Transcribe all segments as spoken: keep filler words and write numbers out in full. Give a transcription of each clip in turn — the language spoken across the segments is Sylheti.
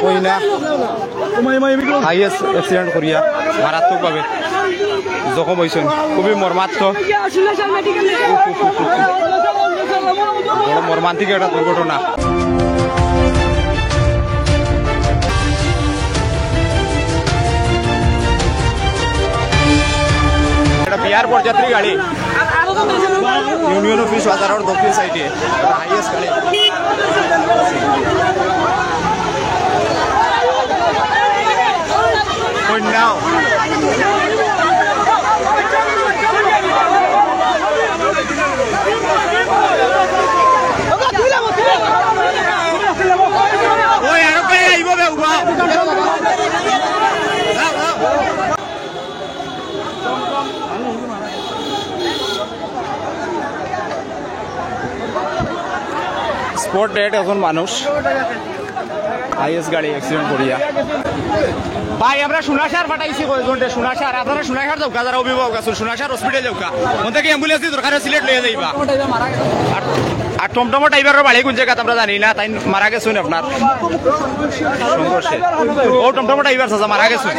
কইনা highest accident করিয়া মারাত্মকভাবে জখম অইছইন, খুবই মর্মান্তিক। বড় মর্মান্তিক একটা দুর্ঘটনা। এটা বিয়ার বরযাত্রী গাড়ি, ইউনিয়ন অফিস বাজারর দক্ষিণ সাইডে, এটা হাইয়েস্ট গাড়ি। কইন্যাও। ওই আরো গাড়ি আইবো বে, উবা। স্পট ডেড এখন মানুষ। হাইয়েস্ট গাড়ি অ্যাক্সিডেন্ট করিয়া। ভাই, আমরা সোনাশার পাঠাইছি কয়জনরে, সোনাশার, আপনারা সোনাশার যাউক্কা, যারা অভিভাবক আছইন, সোনাশার হসপিটাল যাউক্কা। ওন থাকি অ্যাম্বুলেন্স দি দরকার অইলে সিলেট লইয়া যাইবা। আর, আর টমটমর ড্রাইভারর বাড়ি কুন জাগাত আমরা জানি না, তাইন মারা গেছইন আপনার সংঘর্ষে। ও টমটমর ড্রাইভার চাচা মারা গেছইন।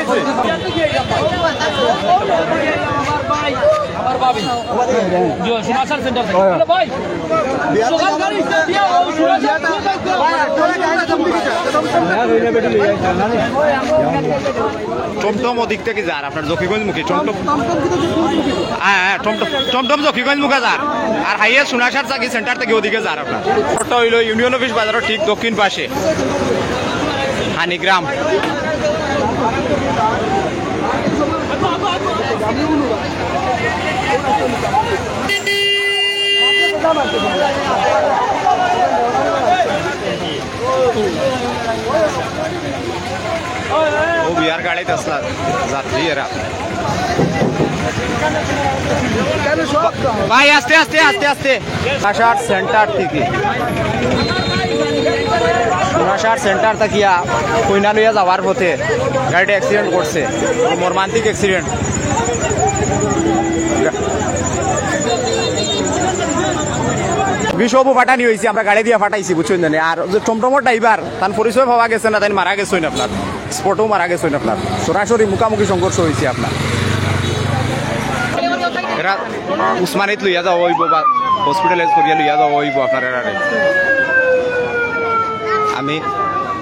টমটম ওদিক থাকি যার, আপনার জকিগঞ্জ মুখী টমটম। হ্যাঁ, হ্যাঁ, টমটম, টমটম জকিগঞ্জ মুখা যার। আর হাইয়েস্ট সোনাশার থাকি সেন্টার থাকি ওদিকে যার আপনার। ওটা অইলো ইউনিয়ন অফিস বাজারর ঠিক দক্ষিণ পাশে হানিগ্রাম। ও বিয়ার গাড়িত আছলা যাত্রী এরা। ভাই, আস্তে, আস্তে, আস্তে, আস্তে। সোনাশার সেন্টার থাকি, সোনাশার সেন্টার থাকিয়া কইনা লইয়া যাওয়ার পথে গাড়িটা অ্যাক্সিডেন্ট করছে, মর্মান্তিক অ্যাক্সিডেন্ট। বিশ অবু ফাটানি অইছে, আমরা গাড়ি দিয়া ফাটাইছি, বুঝছইন নি? আর যে টমটমর ড্রাইভার, তান পরিচয় পাওয়া গেছে না, তাইন মারা গেছইন আপনার, স্পটেউ মারা গেছইন আপনার, সরাসরি মুখামুখি সংঘর্ষ অইছে আপনার। এরা উসমানীত লইয়া যাওয়া অইবো বা হসপিটালাইজ করিয়া লইয়া যাওয়া অইবো আপনার এরারে। আমি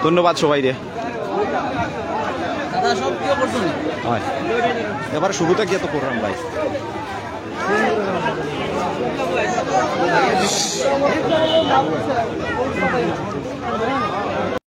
ধন্যবাদ সবাইরে। দাদা, সব কি করছেন? হয়। এবার শুরুটা গিয়া তো করলাম ভাই।